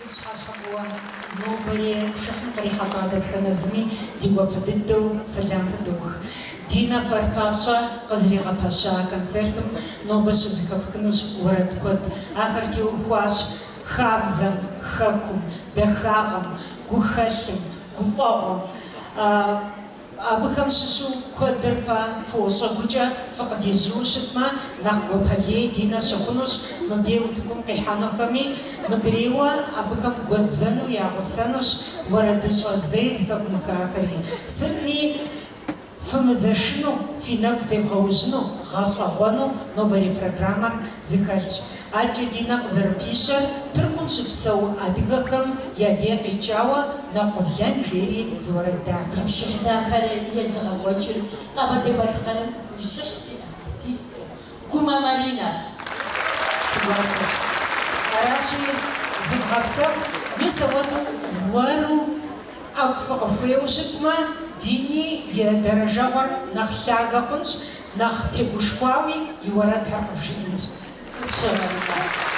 Ди пщыхьэщхьэ фӏыуэ нобэрей пшыхьым кърихьэлӏа дэтхэнэ зыми ди гуапэ дыдэу сэлам фыдох. Динэ фэр папщӏэ къызэригъэпэща концертым нобэ щызэхэфхынущ уэрэд куэд. Ахэр теухуащ хабзэм, хэкум, дахагъэм, гухэлъым, гуфӏэгъуэм. Абыхэм щыщу куэдыр фэ фощӏэ гукӏэ фыкъыдежьууэ щытмэ, нэхъ гуапэ лей Динэ щыхъунущ мыбдей утыкум къихьэнухэми, мыдрейуэ абыхэм гуэдзэну ягъусэнущ уэрэдыщӏэ зэи зэхэвмыхахэри. Сытми, фымызэшыну, фи нэгу зевгъэужьыну, гъэщӏэгъуэну нобэрей программэр зэхэлъщ. Адэкӏэ Динэ къызэрыпищэр Тыркум щыпсэу адыгэхэм я дей къикӏауэ Нэкъулэн жери зы уэрэд дахэ. Ди пшыхь дахэр езыгъэкӏуэкӏыр Къэбэрдей-Балъкъэрым и щӏыхь зиӏэ артисткэ Гумэ Маринэщ. Си гуапэщ. Аращи, зывгъэпсэху, мис ауэдэу уэру ӏэгу фыкъыхуеуэу щытмэ, Дини и дэрэжэгъуэр нэхъ лъагэ хъунщ, нэхъ тегушхуауи и уэрэдхэр къывжиӏэнщ. Упсэу, Маринэ.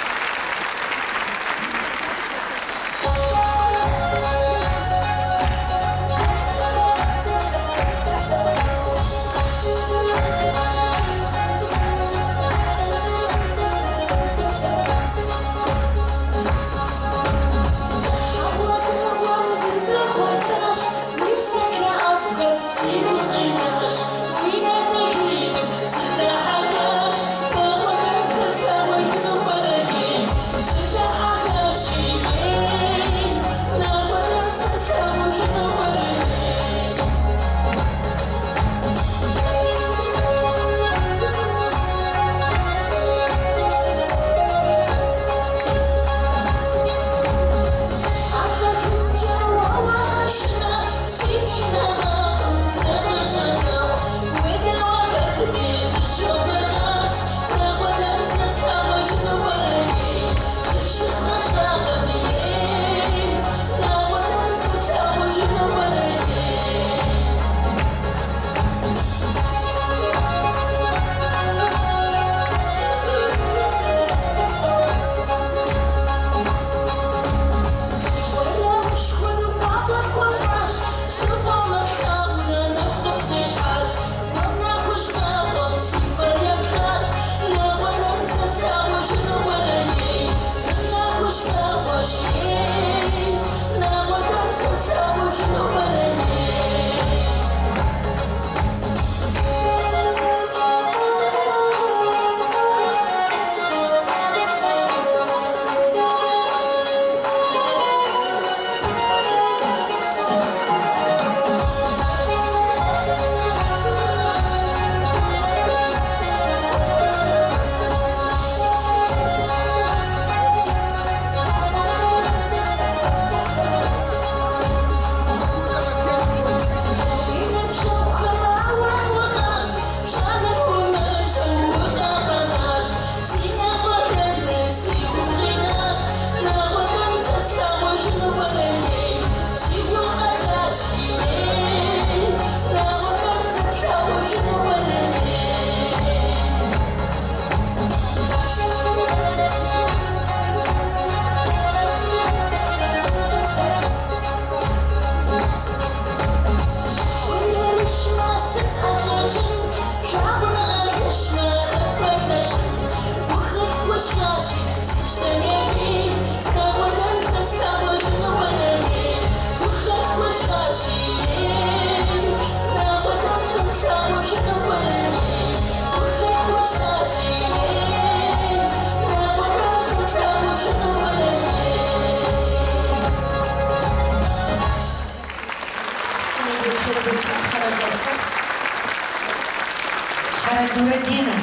Хьэрэдурэ Динэ.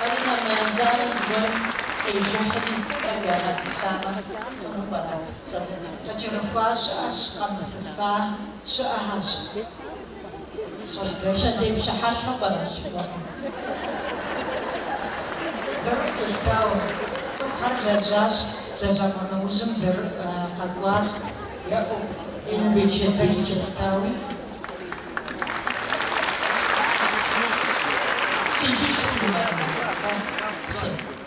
Маринэ мы залым зыгуэрым къижыхьри тӏэкӏу ягъэтӏысамэ хъуну пӏэрэт щӏалэ цӏыкӏу? Къыкӏэрыхуа щыӏэщ, къэмысыфа щыӏэхэщ. Щӏэдзэж. Пщэдей пщыхьэщхьэу пӏэрэ щыкӏуэнур? Зэрыӏулътауэ, цӏыхухэр лэжьащ, лэжьапӏэ нэужьым зэрыкъэкӏуащ, я ӏуэху зэрылъытауи. Си жыщ хъуну, Маринэ. Псэу.